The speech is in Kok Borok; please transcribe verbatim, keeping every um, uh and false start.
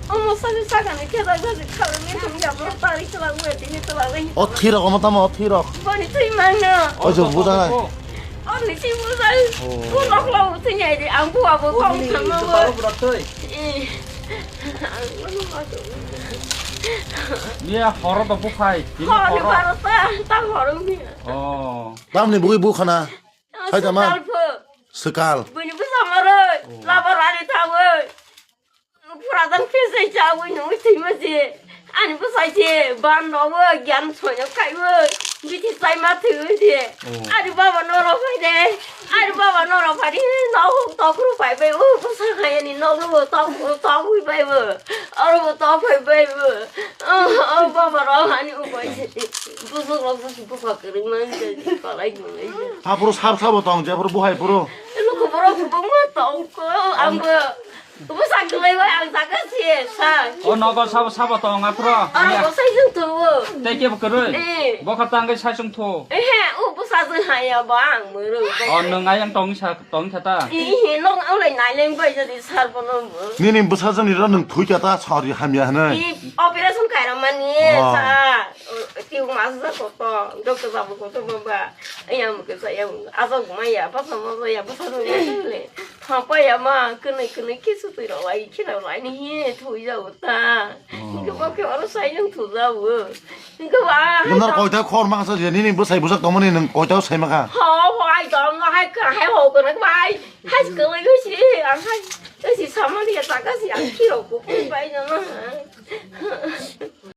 Ang bwsa se sakani khe dak dak khalangni thung ya, bwrwi tari kwlangwi tini kwlangwi. O thwi rok omo tamo, o thwi rok. Boni thwi mano. O jo buda nai. O ni si buda. O. Bo nok lo thwi nai di, ang bua bo kong thangma bo. Eh. Ang bo nok lo. Niya horo to bukhai. Horo ni horo. Baro ta, ta horo ni. Oh. Tamni bugui bukhana. Hai tama. Swkal pho. Swkal. Bini bwsa maroi. Oh. Laba rani thawi. Pura dan phesai chawi nungwi thwima je. Ani bwsai je ban rogo gyan soyo kaiwi. Bithi chaima thwi je. Oh. Ani baba noro phai de. Ani baba noro phai de. No tokru phai bai. O bwsa khayani no no tok tokwi bai bo. Oro bo tok phai bai bo. Oh, oh, baba ro ani upai se. Busuk rok busuk buka kwrwngma wngkha, palai nungwi. Aphuru sab sabo tong, jephuru buhai phuru. Luku borok kwbangma tongkho, angbo. Bwsa kwlaiwi ang jaga se sa. O nogo sabo sabo tong aphuru. Oro bwsai jwng tuo. Tei kebo kwrwi. Eh. Bokha tangwi sai chwng thu. Ehe, o bwsa jwng haya bo ang mwrwi. O nwng ayang tong sa tong kha ta. Ehe, nong ang lai nai leng bai jadi sar bono bo. Nini bwsa jwng ni ro nwng thui kha ta sori hamya hwnwi. Operation khairokmani sa, tiyung masa sa koto, doctor babu koto baba, ayam kesa ayam, asok maya, pasa masa ya, pasa masa le, hapa ya ma, kene kene kisu tui ro lai, kira lai ni hi, thui ja uta, ke ba ke oro sai yang thu ja u, ke ba, Nor koita khor ma sa je, nini bwsai bwsak tongmani nwng koita sai ma kha. Ho, ho, ai dom no, hai ka, hai ho ko na bai, hai ko le si, ang hai, si samani ya ta ka si, ang kiro ko bai na.